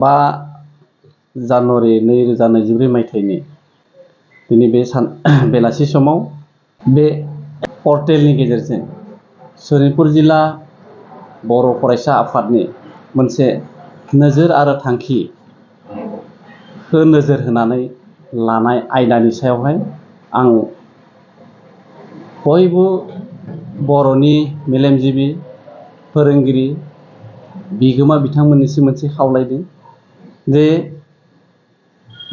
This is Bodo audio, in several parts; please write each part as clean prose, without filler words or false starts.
5 जानुवारि 2024 मायथाइनि दिनै बे बेलासि समाव बे पर्टेलनि गेजेरजों सनितपुर जिल्ला बर' फरायसा आफादनि मोनसे नोजोर आरो थांखिखौ नोजोर होनानै लानाय आयदानि सायावहाय आं बयबो बर'नि मेलेमजिबि फोरोंगिरि बिगोमा बिथांमोननिसिम मोनसे खावलायदों जे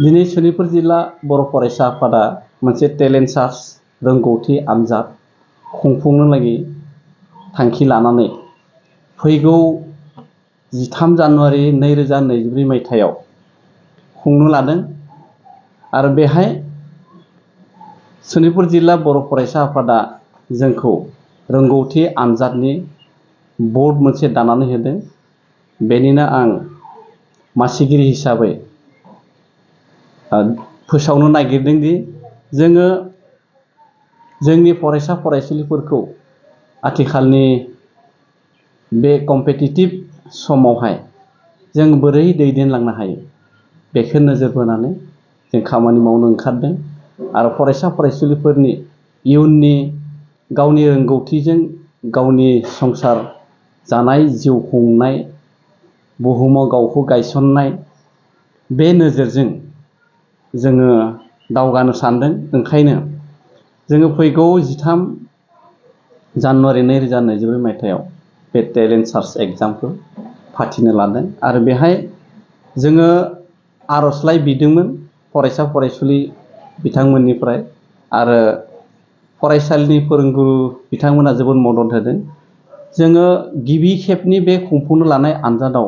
दिनै सनितपुर जिल्ला बर' फरायसा आफादा मोनसे टेलेन्ट सार्च रोंगौथि आनजाद खुंफुंनो लागि थांखि लानानै फैगौ 13 जानुवारि 2024 मायथाइयाव खुंनो लादों आरो बेहाय सनितपुर जिल्ला बर' फरायसा आफादा जोंखौ रोंगौथि आनजादनि बर्ड मोनसे दानानै होदों। बेनिनो आं मासिगिरि हिसाबै फोसावनो नागिरदों दि जोङो जोंनि फरायसा फरायसुलिफोरखौ आथिखालनि बे कम्पिटिटिभ समावहाय जों बोरै दैदेनलांनो हायो बेखौ नोजोर बोनानै जों खामानि मावनो ओंखारदों आरो फरायसा फरायसुलिफोरनि इयुननि गावनि रोंगौथिजों गावनि संसार जानाय जिउ खुंनाय बुहुमाव गावखौ गायसननाय बे नोजोरजों जोङो दावगानो सानदों। ओंखायनो जोङो फैगौ 13 जानुवारि 2024 मायथाइयाव बे टेलेन्ट सार्च एग्जामखौ फाथिनो लादों आरो बेहाय जोङो आर'जलाइ बिदोंमोन फरायसा फरायसुलि बिथांमोननिफ्राय आरो फरायसालिनि फोरोंगुरु बिथांमोना जोबोद मदद होदों। जोङो गिबि खेबनि बे खुंफुंनो लानाय आनजादाव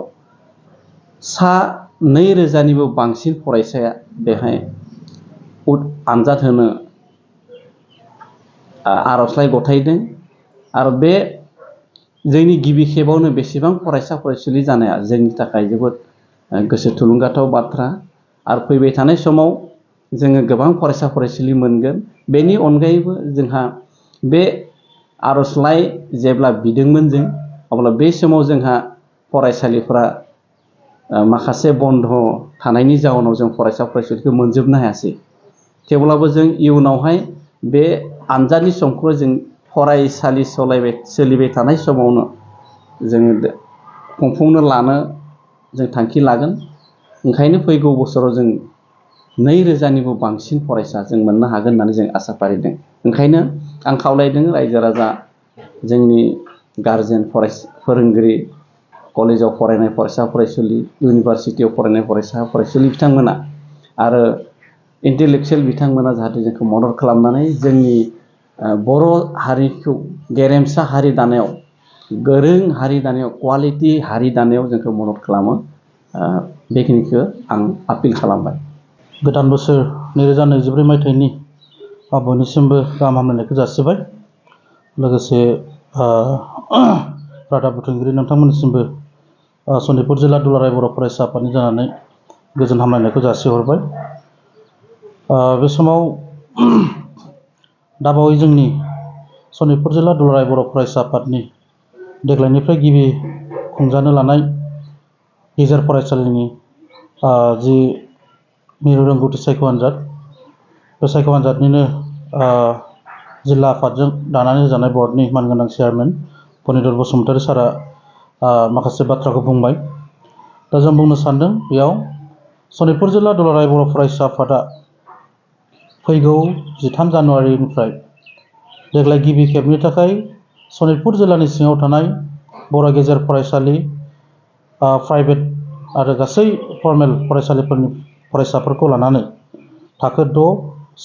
2000निबो बांसिन फरायसाया बेहाय आनजाद होनो आर'जलाइ गथायदों आरो बे जोंनि गिबि खेबावनो बेसेबां फरायसा फरायसुलि जानाया जोंनि थाखाय जोबोद गोसो थुलुंगाथाव बाथ्रा आरो फैबाय थानाय समाव जोङो गोबां फरायसा फरायसुलि मोनगोन। बेनि अनगायैबो जोंहा बे आर'जलाइ जेब्ला बिदोंमोन जों अब्ला बे समाव जोंहा फरायसालिफ्रा माखासे बन्द थानायनि जाउनाव जों फरायसा फरायसुलिखौ मोनजोबनो हायासै। थेवब्लाबो जों इयुनावहाय बे आनजादनि समखौ जों फरायसालि सोलिबाय थानाय समावनो जोङो खुंफुंनो लानो जों थांखि लागोन। ओंखायनो फैगौ बोसोराव जों 2000निबो बांसिन फरायसा जों मोननो हागोन होननानै जों आसा फारिदों। ओंखायनो आं खावलायदों रायजो राजा जोंनि गारजेन फोरोंगिरि कलेजाव फरायनाय फरायसा फरायसुलि इउनिभारसिटियाव फरायनाय फरायसा फरायसुलि बिथांमोना आरो इन्टेलेक्सुयेल बिथांमोना जाहाथे जोंखौ मदद खालामनानै जोंनि बर' हारिखौ गेरेमसा हारि दानायाव गोरों हारि दानायाव क्वालिटि हारि दानायाव जोंखौ मदद खालामो। बेखिनिखौ आं आपिल खालामबाय। गोदान बोसोर 2024 मायथाइनि बयनिसिमबो गाहाम हामलायनायखौ जासिबाय। लोगोसे रादाब बुथुमगिरि नोंथांमोननिसिमबो सनितपुर जिल्ला दुलाराय बर' फरायसा आफादनि जानानै गोजोन हामलायनायखौ जासिहरबाय। बे समाव दाबावै जोंनि सनितपुर जिल्ला दुलाराय बर' फरायसा आफादनि देग्लायनिफ्राय गिबि खुंजानो लानाय गेजेर फरायसालिनि जि मिरु रोंगौथि सायख' आनजाद बे सायख' आनजादनिनो जिल्ला आफादजों दानानै होजानाय बर्डनि मानगोनां चेयारमेन फनिन्द्र बसुमतारी सारा माखासे बाथ्राखौ बुंबाय। दा जों बुंनो सानदों बेयाव सनितपुर जिल्ला दुलाराय बर' फरायसा आफादा फैगौ 13 जानुवारिनिफ्राय देग्लाय गिबि खेबनि थाखाय सनितपुर जिल्लानि सिङाव थानाय बर' गेजेर फरायसालि प्राइभेट आरो गासै फर्मेल फरायसालिफोरनि फरायसाफोरखौ लानानै थाखो 6,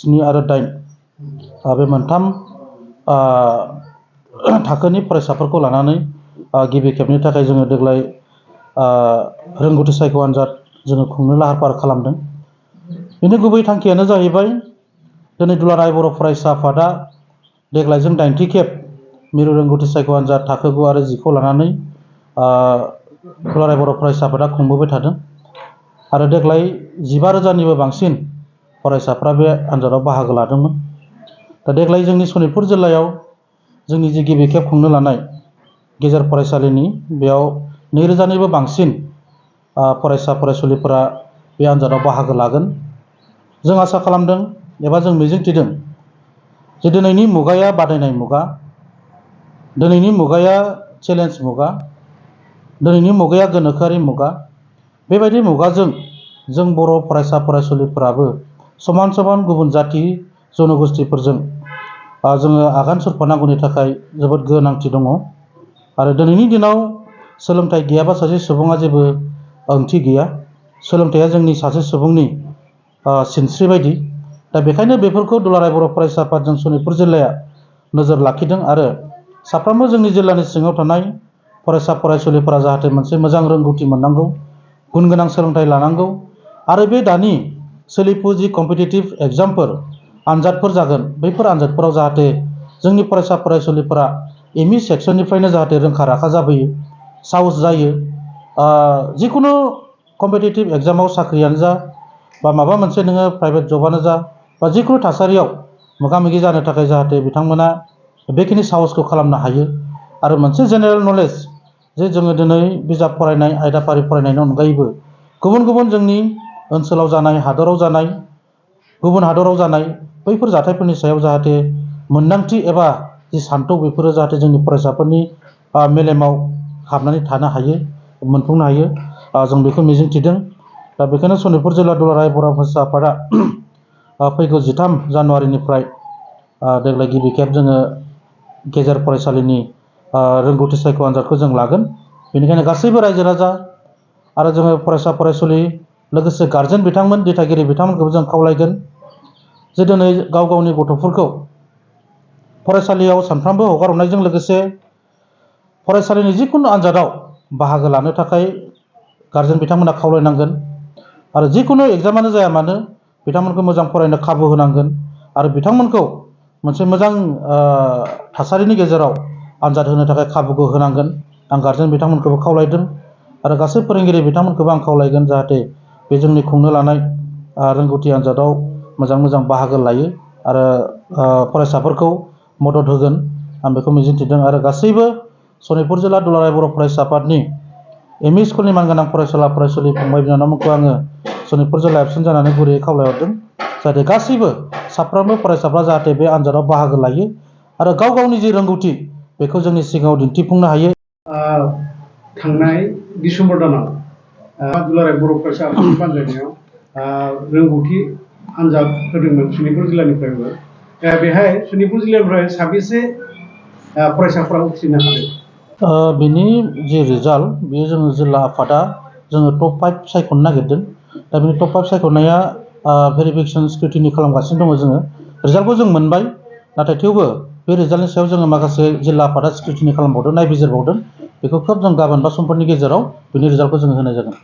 7 आरो 8 बे मोनथाम थाखोनि फरायसाफोरखौ लानानै गिबि खेबनि थाखाय जोङो देग्लाय रोंगौथि सायख' आनजाद जोङो खुंनो लाहार फाहार खालामदों। बेनि गुबै थांखियानो जाहैबाय दिनै दुलाराय बर' फरायसा आफादा देग्लायजों 8थि खेब मिरु रोंगौथि सायख' आनजाद थाखो 9 आरो 10 खौ लानानै दुलाराय बर' फरायसा आफादा खुंबोबाय थादों आरो देग्लाय 15,000निबो बांसिन फरायसाफ्रा बे आनजादाव बाहागो लादोंमोन। दा देग्लाय जोंनि सनितपुर जिल्लायाव जोंनि जि गिबि खेब खुंनो लानाय गेजेर फरायसालिनि बेयाव 2,000निबो बांसिन फरायसा फरायसुलिफोरा बे आनजादाव बाहागो लागोन। जों आसा खालामदों एबा जों मिजिंथिदों जे दिनैनि मुगाया बादायनाय मुगा, दिनैनि मुगाया चेलेन्ज मुगा, दिनैनि मुगाया गोनोखोआरि मुगा। बेबायदि मुगाजों जों बर' फरायसा फरायसुलिफोराबो समान समान गुबुन जाथि जनगोष्ठीफोरजों जोङो आगान सुरफानांगौनि थाखाय जोबोद गोनांथि दङ। आरो दिनैनि दिनाव सोलोंथाइ गैयाबा सासे सुबुङा जेबो ओंथि गैया। सोलोंथाइया जोंनि सासे सुबुंनि सिनस्रि बायदि। दा बेखायनो बेफोरखौ दुलाराय बर' फरायसा आफादजों सनितपुर जिल्लाया नोजोर लाखिदों आरो साफ्रोमबो जोंनि जिल्लानि सिङाव थानाय फरायसा फरायसुलिफोरा जाहाथे मोनसे मोजां रोंगौथि मोननांगौ, गुन गोनां सोलोंथाइ लानांगौ आरो बे दानि सोलिफु जि कम्पिटिटिभ एग्जामफोर आनजादफोर जागोन, बैफोर आनजादफोराव जाहाथे जोंनि फरायसा फरायसुलिफोरा एमइ सेक्सननिफ्रायनो जाहाथे रोंखा राखा जाबोयो, साहस जायो। जिखुनु कम्पिटिटिभ एग्जामाव साख्रियानो जा बा माबा मोनसे नोङो प्राइभेट जबानो जा बा जिखुनु थासारियाव मोगा मोगि जानो थाखाय जाहाथे बिथांमोना बेखिनि साहसखौ खालामनो हायो। आरो मोनसे जेनेरेल नलेज जे जोङो दिनै बिजाब फरायनाय आयदाफारि फरायनायनि अनगायैबो गुबुन गुबुन जोंनि ओनसोलाव जानाय, हादराव जानाय, गुबुन हादराव जानाय बैफोर जाथायफोरनि सायाव जाहाथे मोन्दांथि एबा जि सान्थौ बेफोरो जाहाथे जोंनि फरायसाफोरनि मेलेमाव हाबनानै थानो हायो, मोनफुंनो हायो, जों बेखौ मिजिंथिदों। दा बेखायनो सनितपुर जिल्ला दुलाराय बर' फरायसा आफादा फैगौ 13 जानुवारिनिफ्राय देग्लाय गिबि खेब जोङो गेजेर फरायसालिनि रोंगौथि सायख' आनजादखौ जों लागोन। बेनिखायनो गासैबो रायजो राजा आरो जोङो फरायसा फरायसुलि लोगोसे गार्जेन बिथांमोन, दिथागिरि बिथांमोनखौबो जों खावलायगोन जे दिनै गाव गावनि गथ'फोरखौ फरायसालियाव सानफ्रोमबो हगार हरनायजों लोगोसे फरायसालिनि जिखुनु आनजादाव बाहागो लानो थाखाय गार्जेन बिथांमोना खावलायनांगोन। आरो जिखुनु एग्जामानो जाया मानो बिथांमोनखौ मोजां फरायनो खाबु होनांगोन आरो बिथांमोनखौ मोनसे मोजां थासारिनि गेजेराव आनजाद होनो थाखाय खाबुखौ होनांगोन। आं गार्जेन बिथांमोनखौबो खावलायदों आरो गासै फोरोंगिरि बिथांमोनखौबो आं खावलायगोन जाहाथे बे जोंनि खुंनो लानाय रोंगौथि आनजादाव मोजां मोजां बाहागो लायो आरो फरायसाफोरखौ मदद होगोन, आं बेखौ मिजिंथिदों। आरो गासैबो सनितपुर जिल्ला दुलाराय बर' फरायसा आफादनि एमइ स्कुलनि मानगोनां फरायसुला फरायसुलि फंबाय बिनानावमोनखौ आङो सनितपुर जिल्ला एबसुन जानानै गुरैयै खावलायहरदों जाहाथे गासैबो साफ्रोमबो फरायसाफ्रा जाहाथे बे आनजादाव बाहागो लायो आरो गाव गावनि जि रोंगौथि बेखौ जोंनि सिगाङाव दिन्थिफुंनो हायो। थांनाय डिसेम्बर दानाव दुलाराय बर' फरायसा आफादनि बानजायनायाव रोंगौथि आनजाद होदोंमोन सनितपुर जिल्लानिफ्रायबो। बेहाय सनितपुर जिल्लानिफ्राय साबेसे फरायसाफ्रा उथ्रिनो हादों? बिनि जि रिजाल्ट बेयो जोङो जिल्ला आफादा जोङो टप 5 सायख'नो नागिरदों। दा बिनि टप 5 सायख'नाया भेरिफिकेसन स्क्रुटिनि खालामगासिनो दङ। जोङो रिजाल्टखौ जों मोनबाय, नाथाय थेवबो बे रिजाल्टनि सायाव जोङो माखासे जिल्ला आफादा स्क्रुटिनि खालामबावदों, नायबिजिरबावदों। बेखौ खोब जों गाबोन बा समफोरनि गेजेराव बिनि रिजाल्टखौ जोङो होनाय जागोन।